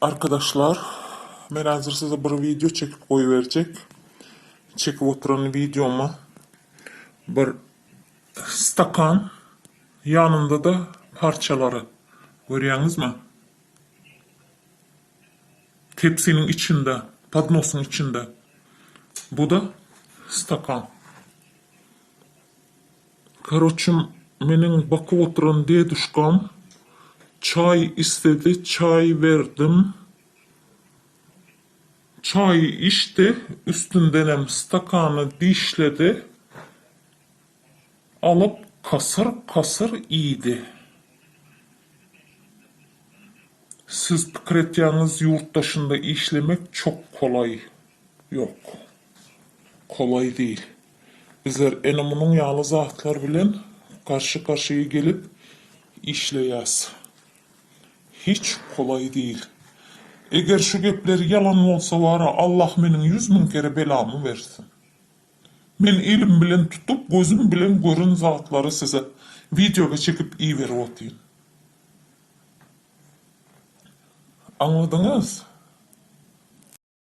Arkadaşlar, men häzir size bir wideo çekip goýberjek. Çekip oturan wideoma bir stakan, ýanynda-da parçalary. Görýäňizmi? Tepsiniň içinde, podnosyň içinde. Bu-da stakan. Karoçim meniň bakyp oturan deduşkam çaý isledi çaý berdim çaýy içdi üstündenem stakany dişledi alyp kasyr kasyr iýdi. Siz pikir etýäňiz ýurt daşynda işlemek çok kolaý ýok kolaý dil bizler ene munuň ýaly zatlar bilen garşy garşyýa gelip işleýäs hiç kolaý dil eger şu gepler ýalan bolsa wara Allah meniň 100.000 kere belamy bersin men elim bilen tutup gözüm bilen gören zatlary size wideoga çekip iberip otyryn. Aňladyňyz?